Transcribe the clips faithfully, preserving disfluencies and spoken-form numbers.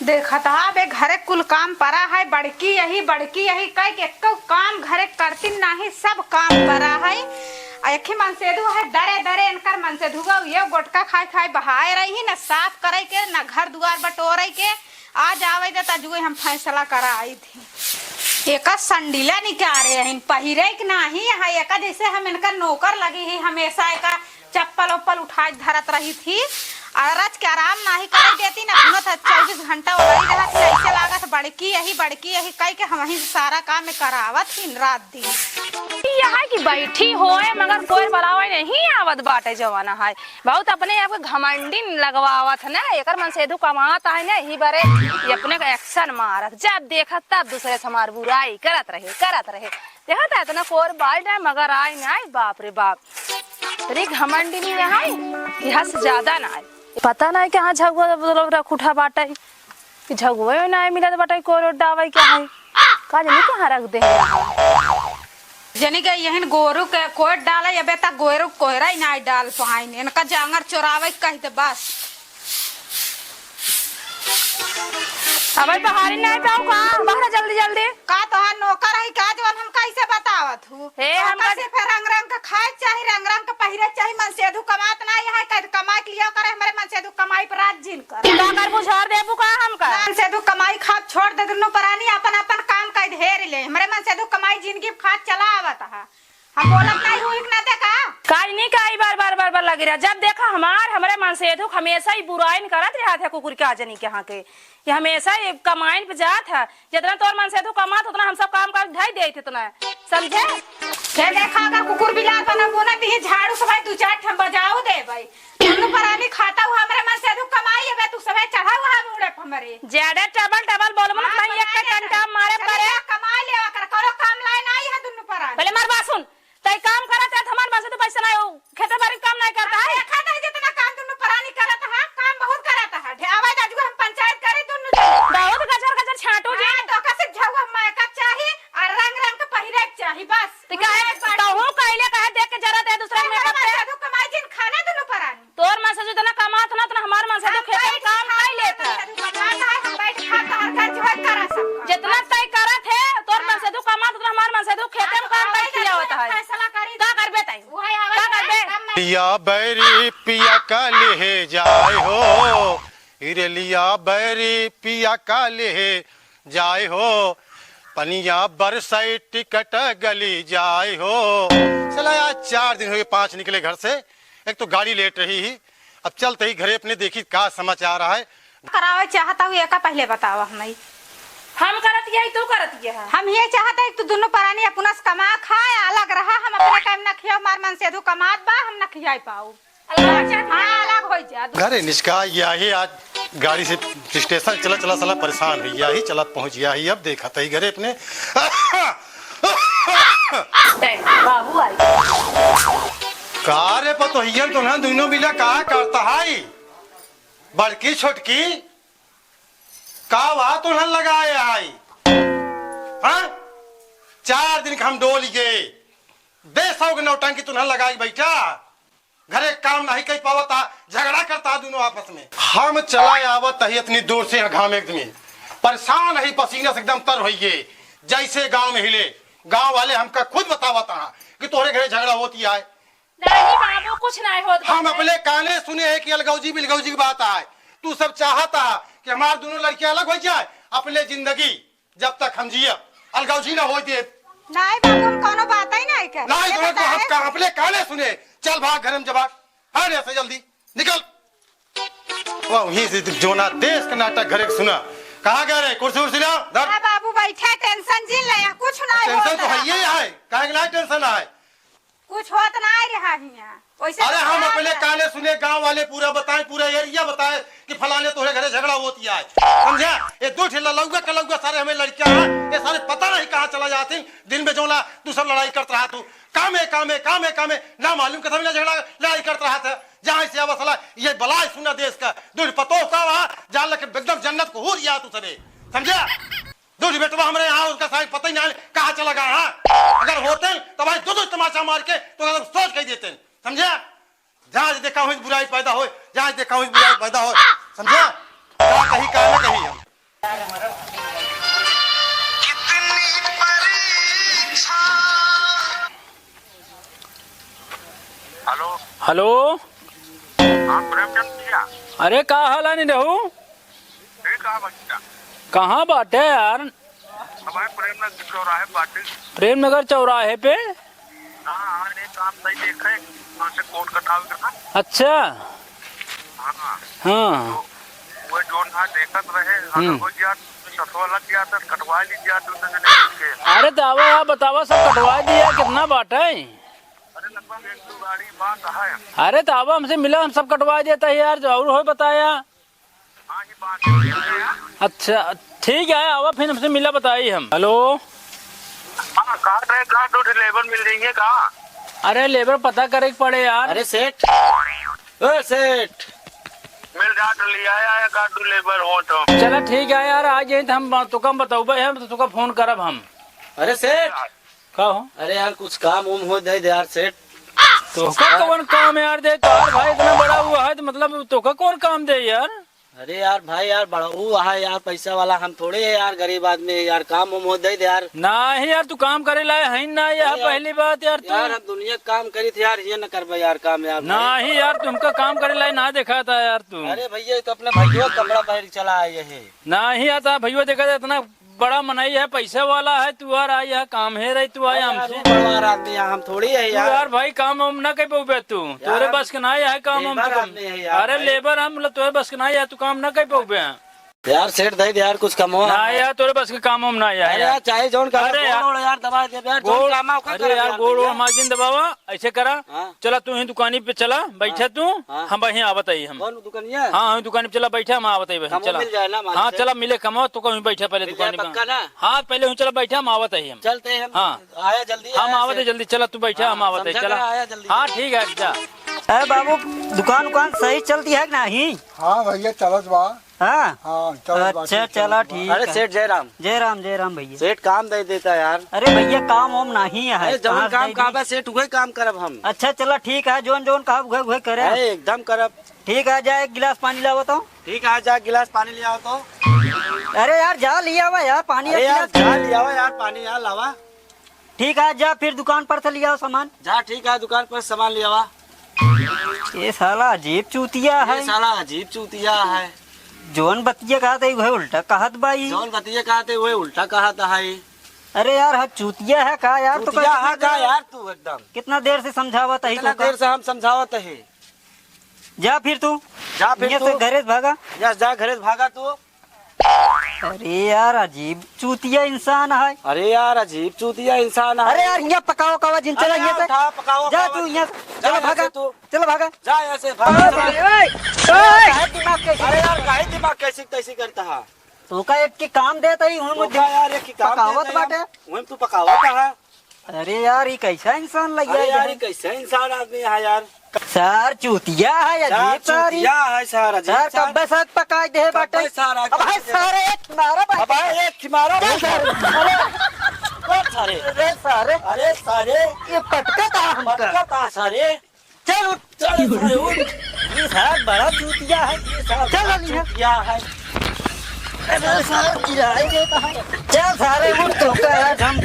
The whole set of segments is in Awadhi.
देखत हा बे, घरे कुल काम परा है, बड़की यही, बड़की यही, कह के एक्को काम घरे करतिन नाही, सब काम परा है। आ एक ही मनसेधू है, दरे दरे इनकर मनसेधुआ, ये गोटका खाए खाए बहाए रही, न साफ करे के, न घर दुआर बटोरे के। आज आवे दे, त जुए हम फैसला कराई थी। एका संडीला निकारे हइन, पहिरे के नाही है, एका जैसे हम इनकर नौकर लगी ही, हमेशा एका चप्पल उप्पल उठाए के धरत रही थी। अरज के आराम नाही करे देती, न सुनत है, चउबीस घंटा उलरी रहत ही, ऐसे लागत बड़की यही, बड़की यही कह के हमही से सारा काम में करावत ही रात दिन। ई है कि बैठी होए मगर कोई बुलावे नहीं आवत बाटे जवाना है। बहुत अपने आप के घमंडी लगवावत है ना, एकर मनसेधू कमात है ना, यही बारे ये अपने को action मारत, जब देखत तब दूसरे से हमार बुराई करत रहे, करत रहे। देखत है इतना कोर बाल जाए मगर आए ना, बाप रे बाप। तनी घमंडी नहीं है कि हद से ज्यादा ना है। पता नहीं कहाँ झगुआ रख उठा बाटे, कि झगुआ ना मिलत बाटे, कोर डावे के है, का जानी कहाँ रख दे। जनी के यहन गोरू के कोर डाले, अबे तक गोरू कोहरा ही ना डाल पाइन, इनका जांगर चोरावे के कह दे बस। अबे बहारी नहीं पाऊ का, बहरा जल्दी जल्दी। का तोहार नौकर है का, जवन हम कैसे बतावत हूँ? हे, हम हमका कर- सिर्फ रंग रंग के खाए चाही, रंग रंग के पहिरे चाही। मनसेधू कमात ना यहाँ, कद कमाई के लिया करे, हमरे मनसेधू कमाई पर राज जिन कर। का करबू, झाड़ देबू का हमका? मनसेधू कमाई खाब छोड़ दे, दुनू परानी अपन अपन काम कर ढेर ले। हमरे मनसेधू कमाई जिंदगी खात चला आवत है, हम बोलत नहीं हुई ना देखा। काज नहीं का ई बार बार बार बार लगी रहा, जब देखा हमार हमरे मनसेधू हमेशा ही बुराइन करत रहत है कुकुर के आजनी के यहाँ के, कि हमेशा ये कमाइन पे जात है। जितना तोर मनसेधू कमात, उतना हम सब काम कर ढाई देत इतना, समझे? हे देखा, अगर कुकुर बिलार बनबू ना, तिही झाड़ू से भाई दू चार ठन बजाऊ देबै। दुनू परानी खाता हुआ हमरे मनसेधू कमाई, अबे तू सबै चढ़ा हुआ है मुड़े पे हमरे। ज्यादा डबल डबल बोलबू ना, हाँ, कहीं एक बना के लेता। टंटा मारे चले पड़े। जा, कमाई लेवा कर, करो काम लाए ना आई है दुनू परानी। पहले मार बात सुन, तै काम करत है, हमार मनसेधू पैसा ना हो, खेते बाड़ी काम नहीं करता है। देखा था जितना काम दुनू परानी करत है, काम बहुत करत है। ढे-, आवाज आज हम पंचायत करे दुनू जन। बहुत गजर गजर छाटू जी। हाँ, तो कसे झगुआ मैं का चाही और रंग रंग के पहिरे के चाही, बस। तो काहे, तहूँ कहले काहे देख के जरा दे दूसरा में करते? मनसेधू कमाई जिन खाना दुनू परानी। तोर मनसेधू जितना कमात ना, उतना हमार मनसेधू खेते में काम कर लेता। हम बैठ खा, तोहर घर जो है, करा सब काम। जितना तय करत है, तोर मनसेधू कमात, उतना हमार मनसेधू खेते में काम कर किया होता है। फैसला करी। का करबे तई? का करबे? या बैरी पिया का लेहे जाए हो, हिरलिया बैरी पिया का लेहे जाए हो, पनिया बरसई टिकट गली जाए हो। चला यार, चार दिन हुए, पाँच निकले घर से, एक तो गाड़ी लेट रही ही, अब चलते ही घरे अपने देखी का समाचार है। करावे चाहता हूँ, एका पहले बतावा हमई। हम करत यही, तू करत यह। हम ये चाहता है कि तू दुनू परानी अपना से कमा खाए, अलग रहा, हम अपने काम न खिया, हमार मनसेधू कमात बा, हम न खियाई पाऊ। अलग हो जा। हाँ, अलग हो जा। घरे निचका यही आज गाड़ी से स्टेशन चला, चला, साला परेशान हुई, यही चला पहुँच गया ही, अब देखा तही घरे अपने। बाबू आई। का रे पतोहियन, तोहन दुनो मिला का करता है? बड़की छोटकी, का वा तोहन लगाए आई? हाँ? चार दिन के हम डोल गए, दे सौ के नौटंकी तोहन लगाए बैठा। घरे काम नहीं कर पावता, झगड़ा करता दोनों आपस में। हम चला आवत ही इतनी दूर से, घाम एकदम परेशान ही, पसीना से एकदम तर होइए, जैसे गांव में हिले। गांव वाले हमका खुद बतावत हा कि तोहरे घरे झगड़ा होती आए। नहीं बाबू, कुछ नहीं होत हम बाटे। अपने काने सुने है कि अलगौजी बिलगौजी की बात आए। तू सब चाहता कि हमार दोनों लड़के अलग हो जाए, अपने जिंदगी जब तक हम जियब, अलगौजी ना होई देब। नहीं बाबू, हम कौनो बात ही नहीं कर। नहीं, ये तो हम बताए। कहाँ अपने काने सुने। चल भाग घर में, जब भाग। हाँ, यहाँ से जल्दी निकल। वाह, वहीं से जोना देश का नाटक घरे के सुना। कहाँ गए रहे? कुर्सी उर्सी ला, धर। हाँ बाबू, बैठे, tension जिन ले, कुछ नहीं tension होता तो है। है ही है, काहे के ना tension है? कुछ होत ना रहा हियाँ। वैसे अरे तो हम खराब अपने है। काने सुने, गांव वाले पूरा बताए, पूरा area बताए कि फलाने तोहरे घरे झगड़ा होती है, समझा? ये दो ठे ललौआ कलौआ सारे हमें लड़कियां हैं, ये सारे पता नहीं कहाँ चला जाते हैं। दिन में जोला तू सब लड़ाई करत रहा तू, कामे कामे कामे कामे, ना मालूम कथा में ना झगड़ा लड़ाई करत रहा था। जहाँ से आवा साला ये बलाय सुना देश का, दो ठे पतोह का वहाँ जान लगे एकदम जन्नत को हूर या तू सबे, समझा? दो ठे बेटवा हमरे यहाँ, उनका सारे पता ही ना कहाँ चला गया। हाँ, अगर होते तो भाई दो दो तमाचा मार के तो सोच के देते, समझा? जहाँ से देखा हुई बुराई पैदा होए, जहाँ से देखा हुई बुराई पैदा होए, समझा? का कही, का ना कही हम। हेलो। हाँ, प्रेमचंद भैया। अरे, का हाल है निरहू? ठीक है भैया। कहाँ बाटे यार? हमारे प्रेमनगर चौराहे बाटे। प्रेमनगर चौराहे पे? हाँ, हाँ, ये काम नहीं देखे, वहाँ से कोट कटावे के था। अच्छा। हाँ। हाँ। तो वो जोन था देखत रहे, अगर हम्म। हो गया तो ससुआ लग गया तो कटवा लीजिए आप दोनों जने मिलके। अरे तो आवा यार, बतावा, सब कटवा दिया, कितना बाटे? अरे लगभग एक दो गाड़ी बात है। अरे तो आवा, हमसे मिला, हम सब कटवा देता है यार, जो और हो बताया। हाँ, ये बात है यार। अच्छा, ठीक है, आवा फिर हमसे मिला, बताई हम। हेलो। हाँ, काट रहे, काट दो, लेबर मिल जाएंगे का? अरे लेबर पता करे के पड़े यार। अरे सेठ, ओ सेठ। मिल जात लिया आया, काट दो लेबर हो तो। चला ठीक है यार, आ जाए तो हम तुका बताऊबे हम, तो तुका फोन करब हम। अरे सेठ। का हो? अरे यार, कुछ काम उम हो दे दे यार सेठ। तोहका कवन काम है यार? दे, तोहार भाई इतना बड़ा हुआ है तो मतलब तोहका कौन काम दे यार? अरे यार भाई यार, बड़ा वो है यार, पैसा वाला, हम थोड़े है यार, गरीब आदमी है यार, काम उम हो दे दे यार। नाही यार, तू काम करे लायक है ना यार, अरे यार, पहली बात यार तू। यार हम दुनिया का काम करी थे यार, ये न करबे यार काम यार भाई। नाही यार, तुमका काम करे लायक ना देखा था यार तू। अरे भैया, ये तो अपने भैया कपड़ा पहन के चला आए है। नाही यार, ता भैया देखा था इतना बड़ा मनई है, पैसे वाला है, तू यार आई है, काम है रही, तू आए अरे यार, हमसे। वो बड़वा आदमी है, हम थोड़ी है तू यार। यार भाई, काम वाम ना कर पाउबे तू, यार तोरे हम बस के ना है काम हम लेबर तो कम। आदमी है यार अरे भाई। लेबर हम मतलब तोरे बस के ना है, तू काम ना कर पाउबे। यार सेठ दे दे यार कुछ कमवा। ना यार, तोरे बस के काम वाम ना है अरे यार। यार, चाहे जौन काम अरे यार। गोड़ यार दबा दे यार, जौन गोड़, काम आओ, का अरे करब यार, यार गोड़ भैया? वोड़ हमार जिन दबावा, ऐसे करा। हाँ। चला तू ही दुकानी पे चला, बैठा हाँ। तू, हाँ। हम वहीं आवत आई हम। कौन दुकानिया? हाँ, हम दुकानी पे चला, बैठा, हम आवत आई बहन, कमवा चला। मिल जाए ना हमारे हाँ, से। चला, मिले कमवा, तो कहीं बैठा पहले मिल जाए दुकानी पे। पक्का ना? हाँ, पहले हूँ, चला, बैठा, हम आवत आई हम। चलते हैं हम। हाँ। आया जल्दी, हम आया आवत से। है जल्दी, चला, तू बैठा, हाँ, हम आवत है, समझा चला। कर आया जल्दी। हाँ, ठीक है, जा। ए बाबू, दुकान उकान सही चलती है कि नहीं? हाँ भैया, चलत बा। हाँ? हाँ, चलत बा, अच्छा, ठीक चला, चलत बा। ठीक अरे है। सेठ जयराम। जय राम, जय राम भैया। सेठ काम दे देता यार। अरे भैया, काम वाम नहीं है, अरे जौन कहाँ से काम दे दी? कहा बा सेठ, उहे काम करब हम। अच्छा, चला, ठीक है, जौन जौन कहा उहे उहे करे। अरे एकदम करब। ठीक है, जा एक गिलास पानी लावा तो। ठीक है, जा गिलास पानी ले आओ तो। अरे यार, जा ले आवा यार पानी, अरे एक यार, गिलास। जा ले आवा यार पानी यार, लावा। ठीक है, जा फिर दुकान पर से ले आओ सामान। जा, ठीक है, दुकान पर सामान ले आवा। ये साला अजीब चूतिया ये है। साला अजीब चूतिया है। जौन बतिया कहत है, वह उल्टा कहत बाई। जौन बतिया कहत है, वह उल्टा कहत है। अरे यार, हाँ, चूतिया है का यार? तो चूतिया कहा है का यार तू एकदम? कितना देर से समझावत है कितना तो का? देर से हम समझावत है। जा फिर तू। जा फिर यहाँ तू। से घरे से भागा। यहाँ जा, घरे से भागा तू। अरे यार, अजीब चूतिया इंसान है। अरे यार, अजीब चूतिया इंसान है। अरे यार, यहाँ पकाओ कावा जिन, चला अरे यहाँ यार, से। उठा, पकाओ जा कावा तू जिन। यहाँ से। जा चला यहाँ भागा। से तू। चला भागा। जा यहाँ से, भाग, अरे चला। भाई, ओए, ओए। काहे दिमाग कैसे अरे यार, काहे दिमाग कैसी तैसी करता है? तो का एक के काम देता ही, वहीं तो मुझे का यार, एक ही काम पकावत देता ही बाटे। हम। वहीं तू पकावत है। अरे यार, ई कैसा इंसान लग अरे गया यार, है? ई कैसा इंसान आदमी है यार? सार चूतिया है, सार अजीब सारी। चूतिया है, सार अजीब सार सार। कब्बे साग पकाए दे कब्बे बाटे। सार आके अब है दे। सारे एक मारा भाई। अब है एक मारा चल भाई। सारे। अरे, कौन सारे? अरे सारे। अरे सारे। ये पटका था हमका। पटका था सारे। चल उठ। चल सारे उठ। ये सार बड़ा चूतिया है, ये सार चल बड़ा अलिया। चूतिया है। अरे सार गिराई देता है। चल सारे उठ तो का यार हम।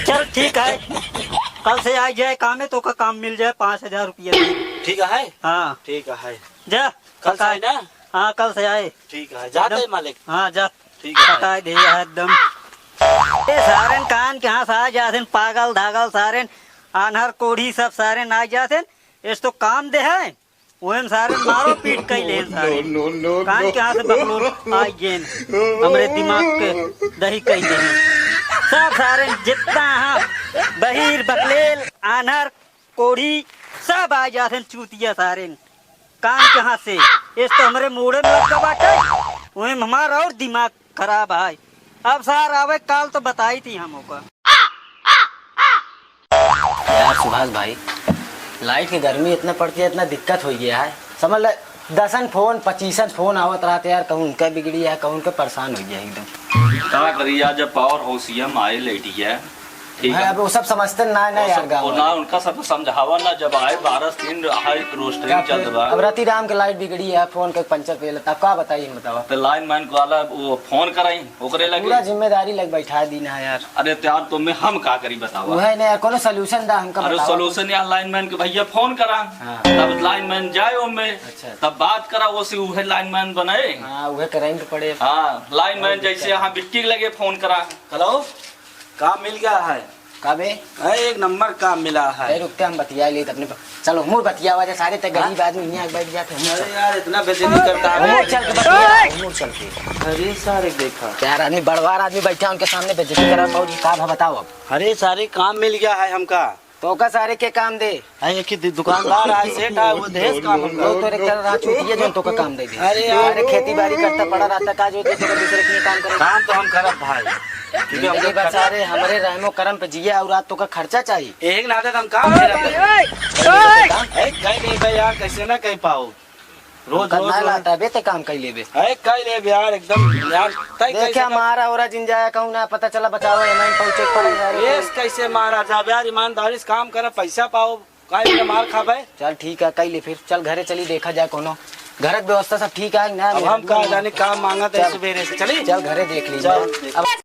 चल ठीक है। कल से आ जाए काम में तो का काम मिल जाए पाँच हजार रुपया दे। ठीक है? हाँ। ठीक है। जा। कल से पकाए। आए ना? हाँ, कल से आए। ठीक है, जाते एकदम। मालिक। हाँ, जा। ठीक है। पकाए दे है एकदम। ए सारेन कान के हाँ से आ जाथिन, पागल धागल सारेन, आन्हर कोढ़ी सब सारेन आ जाथिन। एस तो काम दे है, ओहम सारेन मारो पीट कई लेन सारेन। No, no, no, कान no। के हाँ से बकलोल आ गेन, हमरे दिमाग के दही कई देन। सब सारेन जितना हाँ, बहिर, बकलेल, आन्हर, कोढ़ी, सब आ जाथिन चूतिया सारेन। कान के हाँ से, एस तो हमरे मूड़े में लग बाटे, ओहम हमार और दिमाग खराब है। अब सार आवे काल तो बताई थी हम ओका। यार सुभाष भाई, लाइट की गर्मी इतना पड़ती है, इतना दिक्कत हो गया है, समझ ले, दसन फोन, पच्चीसन फोन आवत रहते यार, कहूँ उनका बिगड़ी है, कहूँ उनका परेशान हो गया एकदम। का करी यार, जब पावर हाउस ये मारे लेटी है, ठीक है। अब वो सब समझते ना, ना वो यार, सब, गाँव वो ना, वाले। उनका सब समझावा ना, जब आए बारह तीन हाई रोस्टरिंग का चलत फिर? बा। अब रतिराम के लाइट बिगड़ी है, फोन के पंचर पे लेता, अब का बताई, हम बतावा। तो लाइनमैन वाला वो फोन कराई, ओकरे लगे। पूरा जिम्मेदारी लग बैठा दी ना यार। अरे तो यार, तुम्हें हम का करी बतावा? वह नहीं यार, कोनो सॉल्यूशन दा हमका अरे बतावा। सॉल्यूशन यार, लाइनमैन के भैया फोन करा। हाँ। तब लाइनमैन जाए ओमे, अच्छा। तब बात करा, वो से उहे लाइनमैन बने। हाँ, उहे करंट पड़े। हाँ, लाइनमैन और जैसे दिक्कत। यहाँ बिट्टी के लगे फोन करा। हेलो, काम मिल गया है? का बे? अरे, एक नंबर काम मिला है। ए, रुकते हम बतिया लेत अपने प-, चलो, मुड़ बतियावा जा, सारे ते गरीब हाँ? आदमी यहाँ बैठ जाते हैं, मुड़ अरे चल। यार, इतना बेइज्जती करता है। मुड़ चल के बतिया, मुड़ चल के। अरे सारे देखा। यार, आदमी, बड़वार आदमी बैठा, उनके सामने बेइज्जती करा, बाबूजी, का भा बताओ अब? अरे सारे, काम मिल गया है हमका। तो का सारे के काम दे? है एक ही दु-, दुकानदार है, सेठ है, वो देश काम हमका। वो तो एक तरह रहा चूतिया, जो तो का काम दे दे। अरे यार। अरे खेती बाड़ी करता पड़ा रहता, का जो दे देगा दूसरे के लिए काम करे। काम तो हम करब भाई। ठीक है, जिंदगी हम भर करब। सारे हमरे रहमो करम पे जिए और रात तो का खर्चा चाहिए। एक नाते तो हम काम करब। ए, कई लेबे यार, कैसे ना कई पाओ। रोज, हमका रोज, ना रोज। लाता बे, ते काम कई लेबे। ए, कई लेबे यार, एकदम यार, तय देखे कैसे कर- मारा ओरा जिन जाया कहूँ ना, पता चला बचाओ, एम आई पहुँचे पड़े यार। एस कैसे मारा जाबे यार, ईमानदारी से काम करे, पैसा पाओ, काहे के मार खाबे? चल ठीक है, कई ले फिर, चल घरे चली, देखा जाए कोनो घर के व्यवस्था सब ठीक है ना? अब हम का जाने, काम मांगा था चल। सुबेरे से, चली? चल घरे देख ली। चल। अब